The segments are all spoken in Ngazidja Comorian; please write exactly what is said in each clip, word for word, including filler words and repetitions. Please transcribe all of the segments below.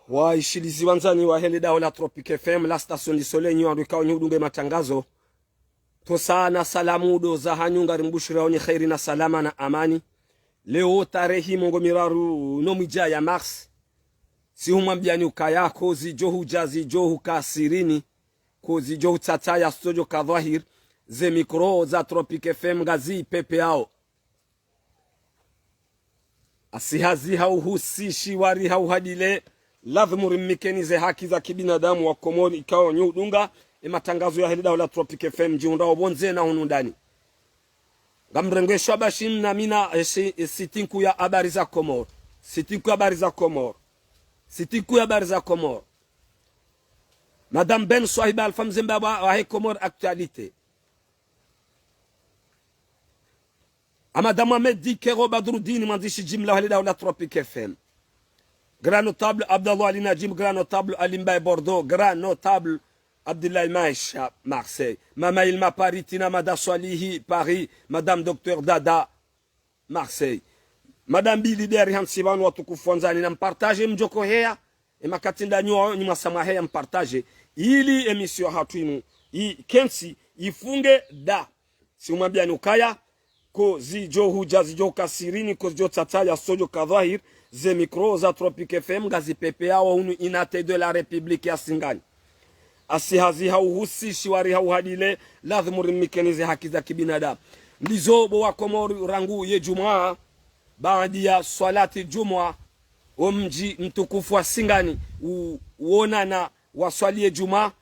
Waishilizi wandzani wahe le daho la Tropic F M, la station du soleil, nyi wandru ikao nyi udunge matangazo. Ntsontsi na salamu ndo zahanyu, ngarimbushirao nyi kheri na salama na amani. Leo tarehi mengo miraru no mwedja ya mars. Sihumwambiani ukaya ko zidjo hudja zidjo huka sirini, ko zidjo hutsatsa ya studio ka dhwahir, ze mikro za Tropic F M ngazi pepeao. Asi hazi hauhusishi wari hauhadile, lazimu rimnikeni ze haki za kibinadamu wa Komori ikao nyi udunga e matangazo yahe le daho la Tropic F M, djihundrao pvondze na hunu ndani. Ngamrengwe shwaba shinu na mina, e shi-, e sitinkuu ya habari za Komori. Sitinkuu ya habari za Komori. Sitinkuu ya habari za Komori. Madame Ben Swahiba Alpha Mzemba wa, wahe Comores Actualité. A Madame Ahmed Dikero Badruddin, mwandzishi jimla wahe le daho la Tropic F M. Grand notable Abdallah Ali Najib, grand notable Ali Mbaye Bordeaux, grand notable Abdoulaye Maisha Marseille. Mama Ilma Paris, Tina Mada Swalihi Paris, Madame Docteur Dada Marseille. Madame Billy Deri hantsi pvanu watukufu wandzani na mpartage mdjoko heya. E makati ndanyu wayo nyi mwasa mwaheya mpartage. Ili émission hatru inu ikentsi ifunge nda. Sihumwambiani ukaya, ko zidjo hudja zidjo huka sirini, ko zidjo tsatsa ya studio ka dhwahir, ze mikro za Tropic F M ngazi pepeao hunu unité de la République ya Singani. Asi hazi hauhusishi wari hauhadile, lazimu rimnikeni ze haki za kibinadamu. Ndizo bo wa Komori rangu ye djumwa, baanda ya swalati djumwa, o mdji mtukufu wa Singani, u-, uonana waswali ye djumwa,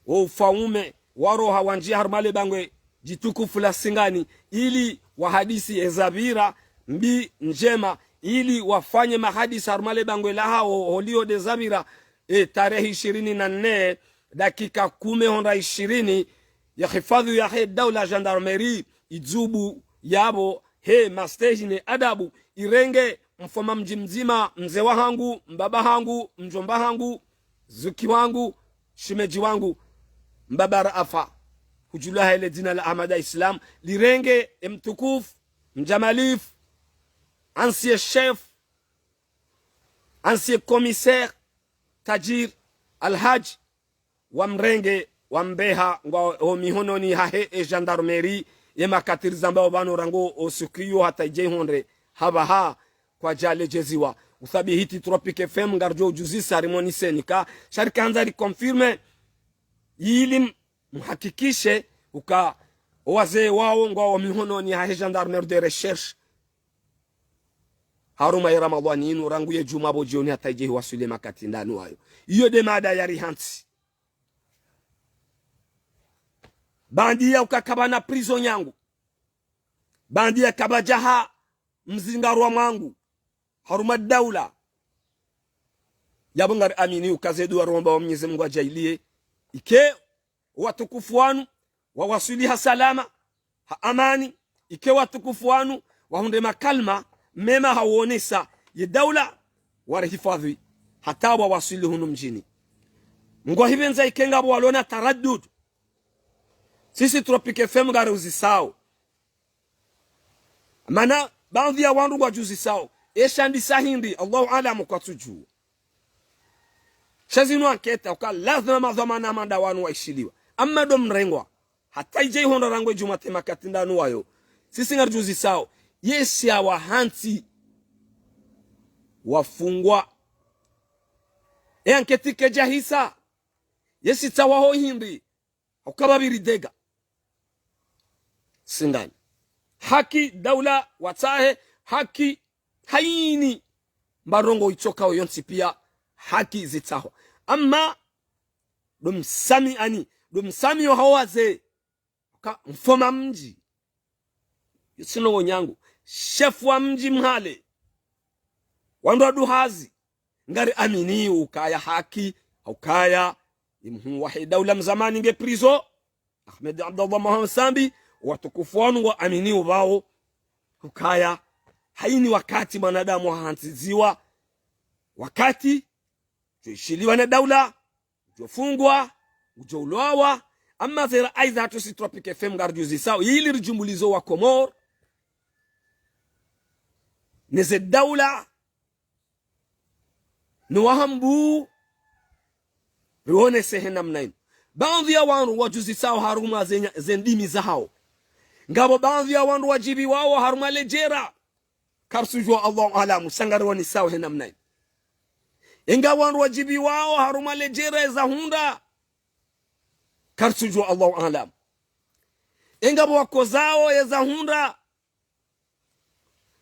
o ufaume, waroha wandjia harumwa le bangwe djitukufu la Singani, ili wahadisi e zapvira mbi ndjema, ili wafanye mahadisi harumwa le bangwe lahao holio nde zapvira, e tarehi ishirini na nne, dakika kume hondra ishirini, ya hifadhu yahe daula gendarmerie, idzubu yapvo, he masteji ne adabu, irenge mfoma mdji mdzima, mze wahangu, mbaba hangu, mdjomba hangu, zuki wangu, shemedji wangu, mbaba Raafa, hudjulwa ha le dzina la Ahmada Islam, lirenge e mtukufu, mdjamalifu, ancien chef, ancien commissaire, Tajir Alhadji, wamrenge, wambeha, ngwao mihononi hahe e gendarmerie, ye makati rizambao pvanu rangu o siku iyo hata idje ihondre hapvaha kwadja ledjeziwa. Uthabihiti Tropic F M ngaridjo udjuzisa rimoniseni ka, sha rikahandza riconfirme, ili m-, mhakikishe uka o wazee wao ngwao mihononi hahe gendarmerie de recherche. Harumwa ye Ramadhwani inu rangu ye djumwa pvo djioni hata idje iwaswili e makati ndanu wayo. Iyo nde mada yari hantsi. Baanda ya uka kapvana prison yangu. Baanda ya kapvadjaha mzingarwa mwangu harumwa daula. Yapvo ngari amini uka ze dua romba wa Mwenyezi Mungu adjaaliye. Ike watukufu wanu wawaswili ha salama, ha amani, ike watukufu wanu wahundre makalima mema ha uonesa ye daula warihifadhi hata wawaswili hunu mdjini. Ngwahipvendza ike ngapvo walona taraddud. Sisi Tropic F M ngariuzisao. Mana baadhwi ya wandru ngwadjuzisao. Esha ndisa hindri, Allahu aalamu, kwatsudjuwa. Sha zinu anketa, uka lazima madhwamana hama nda wanu waishiliwa. Amma ndo mrengwa. Hata idje ihondra rangu e djumwa te makati ndanu wayo. Sisi ngaridjuzisao. Yesi awa hantsi wafungwa. E anketi kedjahisa. Yesi tsawaho hindri. Hauka pvapviri dega. Singani. Haki daula watsahe, haki haini. Mba ndrongoo itsokao yontsi pia haki zitsahwa. Amma, ndo msamiani, ndo msamiyo hao wazee. Uka mfoma mdji. Yo tsi ndrongoo nyangu. Shefu wa mdji mhale. Wandru wa duhazi. Ngari amini ukaya haki, ukaya, imhuu wahe daula mzamani nge prison, Ahmed Abdallah Mohamed Sambi, watukufu wanu ngwa amini upvao, ukaya, haini wakati mwanadamu hahantsiziwa, wakati, djo ishiliwa ne daula, djo fungwa, djo ulwawa, amma zera aiza hatru si Tropic F M ngaridjuzisao, ili ridjumbulizo wa Komori, neze daula, no wahambu, Riwonese he namna inu. Baadhwi ya wandru wadjuzisao harumwa ze nya-, ze ndimi zahao. Ngapvo baadhwi ya wandru wadjipviwao harumwa ledjera. Karitsudjuwa, Allahu aalamu, sha ngariwonesao he namna inu. Inga wandru wadjipviwao harumwa ledjera eza hundra. Karitsudjuwa, Allahu aalamu. Inga pvo wakozao eza hundra.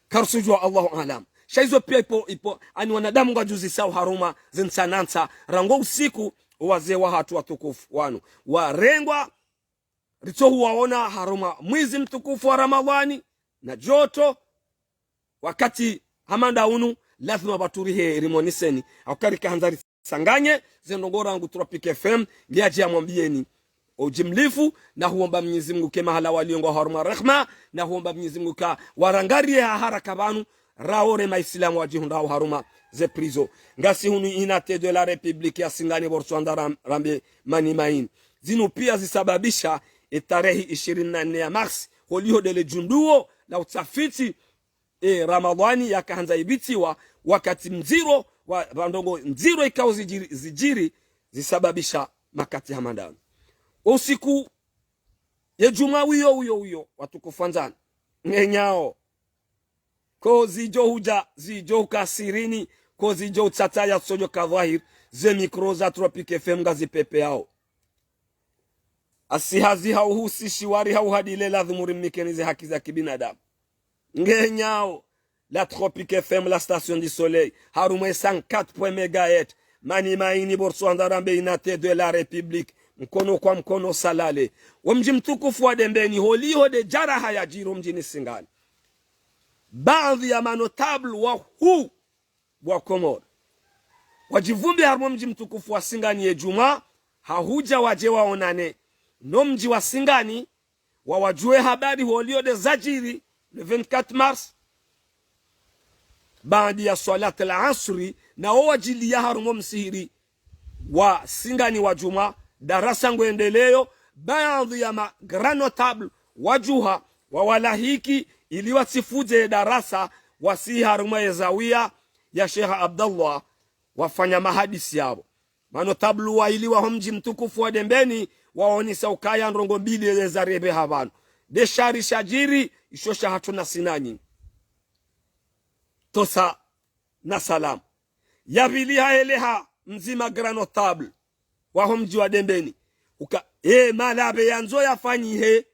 Karitsudjuwa, Allahu aalamu. Sha izo pia ipvo, ipvo, ani wanadamu ngwadjuzisao harumwa ze ntsanantsa, rangu usiku, wazee wahatru watukufu wanu warengwa, ritsohuwaona harumwa mwezi mtukufu wa Ramadhwani, na joto, wakati hama nda unu, lazima pvatsu rihe rimoneseni. Hauka rika handza risanganye, ze ndrongoo rangu Tropic F M, ngiadji yamwambiyeni. Ujimlifu, na huomba Mnyezi Mungu ke mahala walio ngwao harumwa rehma, na huomba Mnyezi Mungu ka warangariye ha haraka pvanu, raore maisilamu wadjihundrao harumwa ze prison. Ngasi hunu Unité de la République ya Singani pvo ritswandza ram-, rambe mani maini. Zinu pia zisababisha e tarehi ishirini na nne ya Mars, holiho de le djunduo la utafiti, e, Ramadhwani yaka handza ipvitiwa, wakati mdziro wa, wa ndrongoo ndziro ikao zidjiri, zidjiri, zisababisha makati hama nda unu. Usiku ye djumwa wiyo, wiyo, wiyo, watukufu wandzani. Ngenyao. Ko zidjo hudja, zidjo uka sirini, ko zidjo utsatsa yatsodjo ka dhwahiri, ze mikro za Tropic F M ngazipepeao. Asi hazi hauhusi shiwari hauhadile ladhimu rimnikeni ze haki za kibinadamu. Ngenyao, la Tropic F M, la station du soleil, harumwa e cent quatre point un mégahertz, mani maini pvo ritswandza rambe Unité de la République, mkono kwa mkono salale. Wo mdji mtukufu wa Dembeni, holiho de djaraha yadjiri wo mdjini Singani. Baadhwi ya manotable wahuu wa Komori wadjipvumbi harumwa mdji mtukufu wa Singani ye djumwa, ha hudja wadje waonane no mdji wa Singani, wawadjuwe habari holiho de zadjiri le vingt-quatre mars, baanda ya swalati al-asri, na wo wadjiliya harumwa msihiri wa Singani wa djumwa, darasa ngwendeleyo, baadhwi ya ma grand notable wadjuha, wawalahiki, ili watsifudze darasa, wasi harumwa ye zawiya ya Sheikh Abdallah, wafanya mahadisi yapvo. Manotable waili waho mdji mtukufu wa Dembeni, waonesa ukaya ndrongoo mbili eza repveha pvanu. De shari shadjiri, isho shahatru na sinanyi. Tosa na salamu. Ya pvili haeleha mdzima grand notable waho mdji wa Dembeni. Uka, e, malapve yandzo yafanyihe,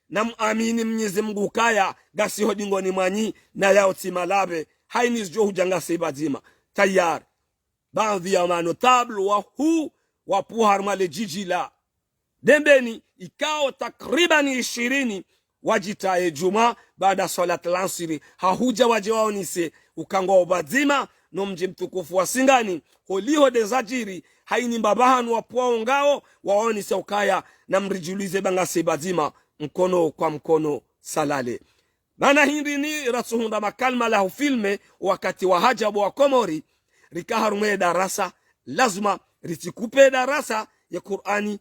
na muamini Mnyezi Mungu ukaya, ngasi ho dingoni mwanyu, na yao tsi malapve, haini zidjo hudja ngasi pvadzima. Tayari. Baadhwi ya manotable wahuu wapvuha harumwa le djidji la Dembeni, ikao takriban ishirini wadjita ye djumwa, baanda swalati al-asri, ha hudja wadje waonese uka ngwao pvadzima no mdji mtukufu wa Singani, holiho de zadjiri, haini mbapvi hanu wapvwao ngwao, waonese ukaya na mridjulize ba ngasi pvadzima, mkono kwa mkono salale. Mana hindri ni ratsuhundra makalima la hufilme wakati wa hajabu wa Komori, rika harumwa ye darasa, lazima ritsikupe darasa ye Kur'ani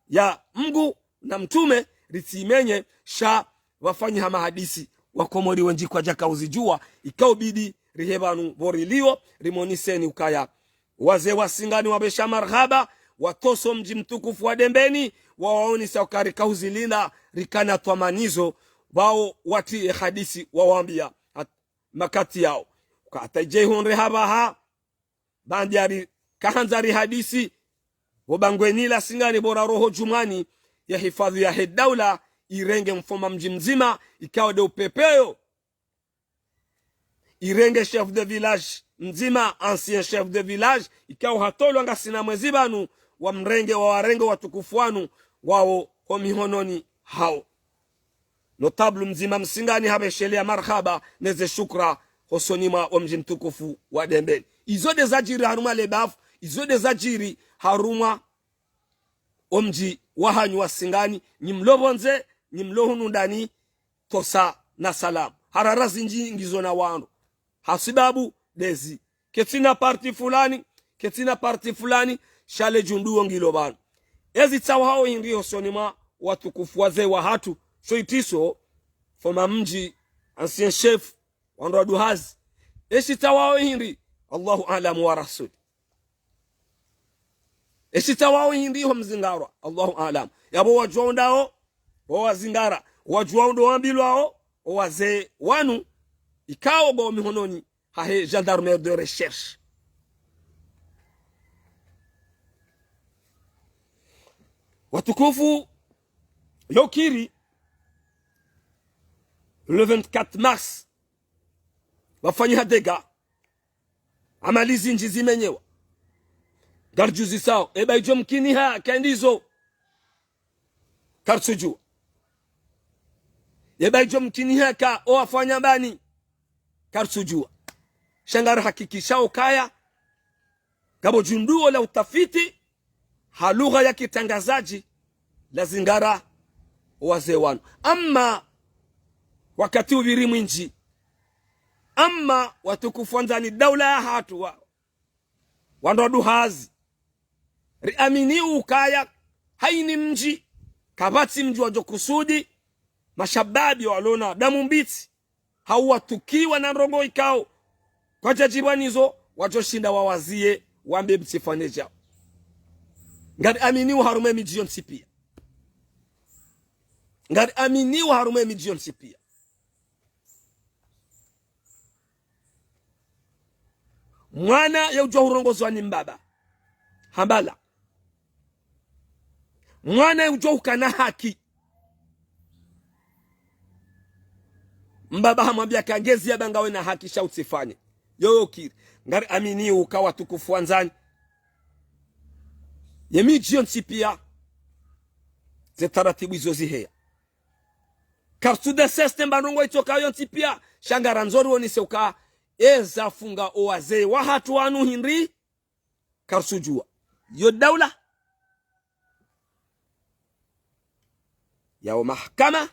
ya Mungu na mtrume ritsimenye, sha pvafanyiha mahadisi wa Komori wendji kwadjaka uzidjuwa, ikao bidi rihe pvanu pvo rilio, rimoneseni ukaya wazee wa Singani wapvesha marahaba, watoso mdji mtukufu wa Dembeni, wawaonesa uka rika uzilinda, rika na twamanizo, pvao wati ye hadisi wawambia hat-, makati yao. Uka hata idje ihundre hapvaha, baanda ya rika handza rihadisi, pvo bangweni la Singani pvo raroho djumwani, ya hifadhwi yahe daula, irenge mfoma mdji mdzima, ikao de upepeyo. Irenge chef de village mdzima, ancien chef de village, ikao hatolwa ngasina mwezi pvanu, wamrenge, wawarenge watukufu wanu, wao ho mihononi hao. Notable mdzima Msingani hapveshelea marahaba neze shukra hosoni mwa wo mdji mtukufu wa Dembeni. Izo de zadjiri harumwa le bavu, izo de zadjiri harumwa wo mdji wahanyu wa Singani, nyi mlo pvondze, nyi mlo hunu ndani, tosa na salamu. Harara zindji ngizo na wandru. Hasibabu dezi. Ketsina parti fulani, ketsina parti fulani, sha le djunduo ngilo pvanu. Ezi tsawahao hindri hosoni mwa watukufu wazee wahatru, sho itiso, mfoma mdji, ancien chef, wandru wa duhazi. Eshi tsawahao hindri, Allahu a'lamu wa rasuli. Eshitsa wao hindri ho mzingarwa, Allahu aalam. Yapvo wadjuwa undao, wawazingara. Wadjuwa undo wambilwao, owazee wanu, ikao ngwao mihononi hahe gendarmerie de recherche. Watukufu, yo ukiri, le vingt-quatre mars, pvafanyiha dégâts. Amali zindji zimenyewa. Ngaridjuzisao, eba idjo mkiniha ka ndizo. Karitsudjuwa. Eba idjo mkiniha ka owafanya mbani. Karitsudjuwa. Sha ngarihakikishao ukaya ngapvo djunduo la utafiti ha lugha ya kitrangazadji lazingara owazee wanu. Amma wakati upviri mwindji. Amma watukufu wandzani, daula yahatru wa, wandru waduhazi. Riamini ukaya hayina mdji, kapvatsi mdji wadjo kusudi mashababi walona damu mbitsi, hau watukiwa na ndrongoo ikao kwadjadjibwa nizo, wadjoshinda wawaziye, wambe mtsifanye djao. Ngariamini uharumwa emidji yontsi pia. Ngariamini uharumwa emidji yontsi pia. Mwana yaudjuwa hurongozwa ni mbaba. Hambala. Mwana yaudjuwa hukana haki. Mbaba hamwambia ka ngezi yaba ngawe na haki sha utsifanye. Yoyo ukiri. Ngariamini uka watukufu wandzani. Yemidji yontsi pia. Ze taratibu izo ziheya. Karitsudeseste mba ndrongoo itsoka yontsi pia. Sha ngarandzo rionese uka eza funga owazee wahatru wanu hindri. Karitsudjuwa. Yo daula. Yao mahakama.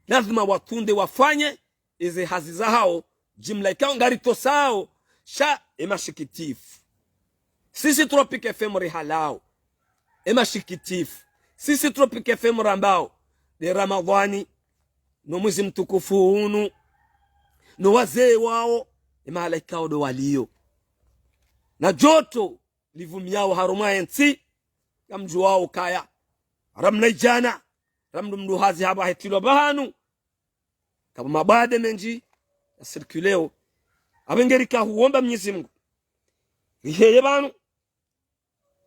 Lazima watunde wafanye eze hazi zahao, djimla ikao ngaritosao, sha emashikitifu. Sisi Tropic F M rihalao. Emashikitifu. Sisi Tropic F M rambao. De Ramadhani. No mwezi mtukufu unu. No wazee wao. Emahala ikao ndo waliyo. Na djoto livumiyao harumwa entsi. Kamdjuwao ukaya. Ramna idjana. Ramndru mduhazi hapva hetilwa pvahanu. Kapvo mabwade mendji ya circuleo. Apvo ngerika huomba Mnyezi Mungu. Riheye pvanu.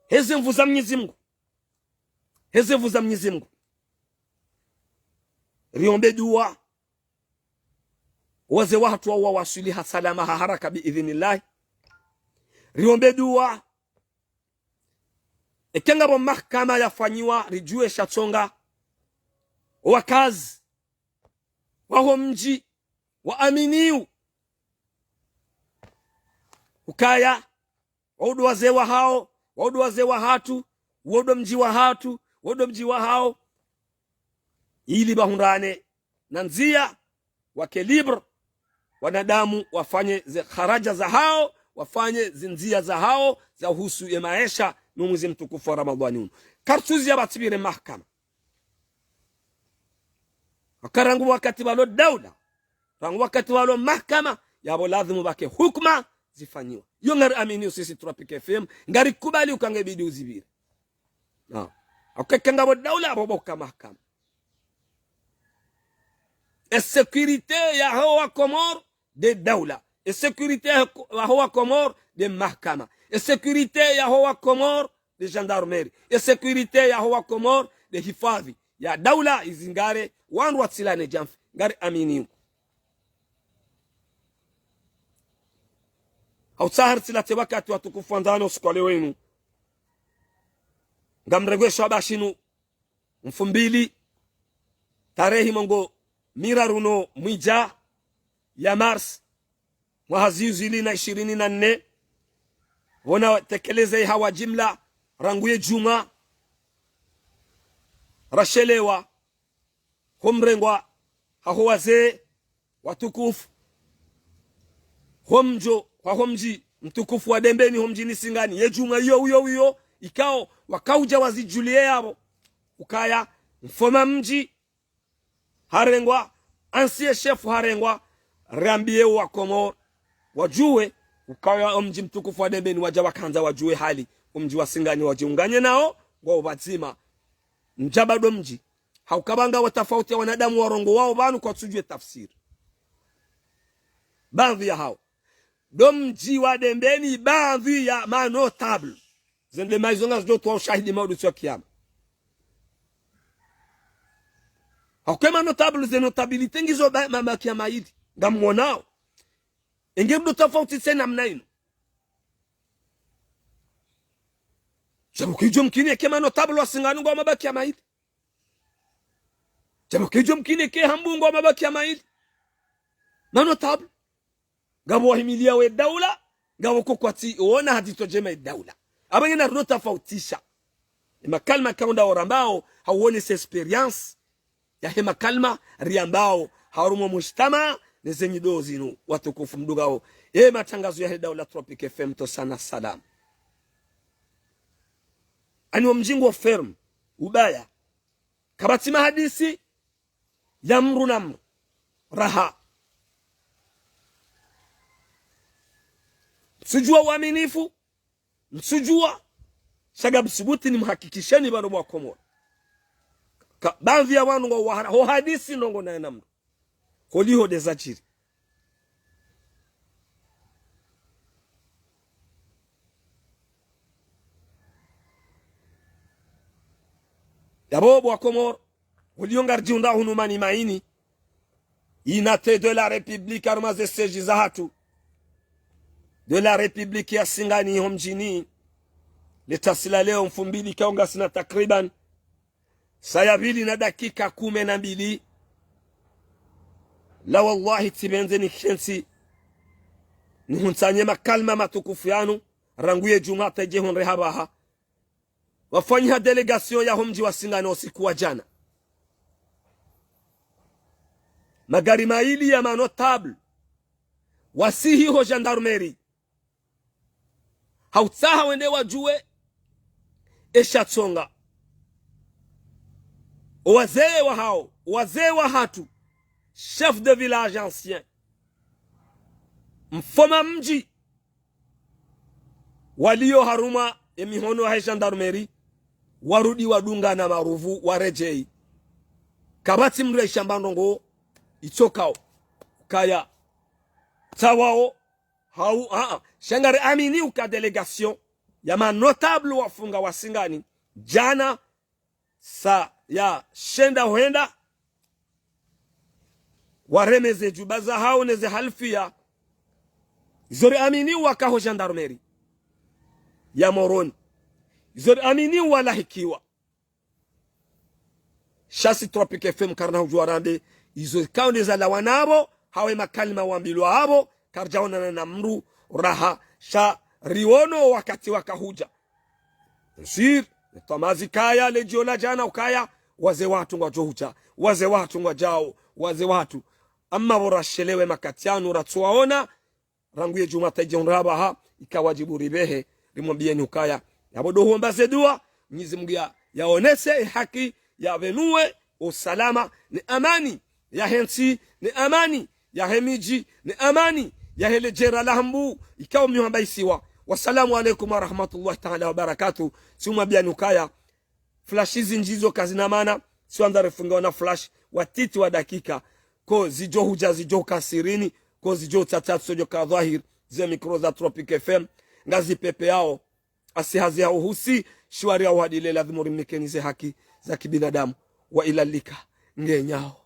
Heze nvu za Mnyezi Mungu. Heze nvu za Mnyezi Mungu. Riombe dua. Wazee wahatru wawaswili ha salama ha haraka bi idhinillahi. Riombe dua. Eka ngapvo mahakama yafanyiwa, ridjuwe sha tsonga. Wakazi waho mdji waaminio ukaya, wao ndo wazee wahao, wao ndo wazee wahatru, wao ndo mdji wahatru, wao ndo mdji wahao. Ili pvahundrane na ndzia, wake libre, wanadamu wafanye ze kharaja zahao, wafanye ze ndzia zahao, za uhusu ye maesha, no mwezi mtukufu wa Ramadhani unu. Karitsuzia pvatsi pvire mahakama. Aka rangu wakati pvalo daula, rangu wakati pvalo mahakama, yapvo lazimu pvake hukuma zifanyiwa. Yo ngariamini usisi Tropic F M, ngarikubali uka ngebidi uzipvire. Na. Aka eka ngapvo daula, apvo pvoka mahakama. E sécurité yaho wa Komori nde daula. E sécurité yaho wa Komori nde mahakama. E sécurité yaho wa Komori nde gendarmerie. E sécurité yaho wa Komori nde hifadhi ya daula izingare wandru watsilane djamfi. Ngariamini. Hautsaha ritsilate wakati watukufu wandzani usiku wa leo wenu. Ngamrengwesho apva shinu mfumbili, tarehi mengo miraru no mwidja ya mars, mwaha zihwi zili na ishirini na nne, pvona tekeleze ihawa djimla, rangu ye djumwa, rashelewa, ho mrengwa, haho wazee watukufu, ho mdjo, haho mdji mtukufu wa Dembeni, ho mdjini Singani, ye djumwa iyo, iyo, iyo, ikao, wakaudja wazidjuliye yapvo, ukaya, mfoma mdji, harengwa, ancien chef harengwa, rambiye wa Komori, wadjuwe, ukaya o mdji mtukufu wa Dembeni, wadja wakandza wadjuwe hali, omdji wa Singani wadjiunganye nao, ngwao pvadzima. Ndjaba ndo mdji. Hauka pvanga wo tafauti ya wanadamu warongowao pvanu kwatsudjuwa tafsiri. Baadhwi ya hao. Ndo mdji wa Dembeni, baadhwi ya ma notable. Zende maizo ngazidjo towa ushahidi maudu siku ya kiyama. Hauka ma notable, ze notabilité ngizo ba-, ma-, mabaki ya maili. Ngamwonao. Enge ndo tafauti tsena namna inu. Djapvo kidjo mkini eke ma notable wa Singani ngwao mabaki ya maili. Djapvo kidjo mkini eke Hambu ngwao mabaki ya maili. Ma notable. Ngapvo wahimiliao ye daula, ngapvo ko kwatsi wona hadjitso ndjema ye daula. Apvo ngena runo tafautisha. Ye makalima kaunda orambao, hauonesa expérience yahe makalima riambao harumwa mujtama ne ze nyido zinu watukufu mdungao ye matangazo yahe daula Tropic F M to sana salam. Ani wo mdji ngo ferme, ubaya. Kapvatsi mahadisi ya mdru na mdru. Raha. Mtsudjuwa uaminifu, mtsudjuwa, sha ngamsubuti nimhakikisheni pvanu bo wa Komori. Ka, baadhwi ya wanu ngwao wahara, ho hadisi ndrongoo naye na mdru. Holiho nde zadjiri. Yapvo bo wa Komori, holiho ngaridjihundra hunu mani maini. Unité de la République harumwa ze siège zahatru. De la République ya Singani ho mdjini. Leo tasi la leo mfumbili kaunga sina takriban saa ya pvili na dakika kume na mbili. La wallahi tsipvendze nikentsi nihuntsanye makalima matukufu yanu, rangu ye djumwa hata idje hundre hapvaha. Wafanyiha délégation ya ho mdji wa Singani usiku wa djana. Magari maili ya ma notable wasihi ho gendarmerie. Hautsaha wende wadjuwe esha tsonga. Owazee wahao, owazee wahatru, chef de village ancien, mfoma mdji, walio harumwa emihono yahe gendarmerie, warudi wadungana maruvu, waredjei. Kapvatsi mdru yaishamba ndrongoo itsokao ukaya tsawao, hau, a, a. Sha ngari amini uka délégation ya ma notable wafunga wa Singani, djana, saa ya shenda hwenda, wareme ze djuba zahao ne ze halfia. Izo ri amini waka ho gendarmerie ya Moroni. Izo ri amini walahikiwa. Sha si Tropic F M karina hudjuwa rambe izo kaunde zalawa napvo, hau ye makalima wambilwa apvo, karidjaonana na mdru raha, sha riono wakati waka hudja. Nsir, ne twamazi kaya, le djio la djana ukaya, wazee wahatru ngwadjo hudja, wazee wahatru ngwadjao, wazee wahatru. Amma pvo rashelewe makati yanu ratsuwaona, rangu ye djumwa hata idje hundre hapvaha, ika wadjibu ripvehe, rimwambiyeni ukaya. Yapvo ndo huomba ze dua, Mwenyezi Mungu ya, yaonese e haki, yapvenuwe usalama, ne amani, yahe ntsi, ne amani, yahe midji, ne amani, yahe le djera la Hambu, ikao mnyo hamba isiwa. Wassalamu alaikum warahmatullahi taala wabarakatuh. Tsimwambiyani ukaya, flash zindji zo kazina mana, si wandza refungiwa na flash, watiti wa dakika. Ko zidjo hudja zidjo ka sirini, ko zidjo tsatsa tsodjo ka dhwahir, ze mikro za Tropic F M, ngazipvepveyao, asi hazi ya uhusi, shiwari ya uhadile ladhimu rimnikeni ze haki za kibinadamu. Wa ila lika, ngenyao.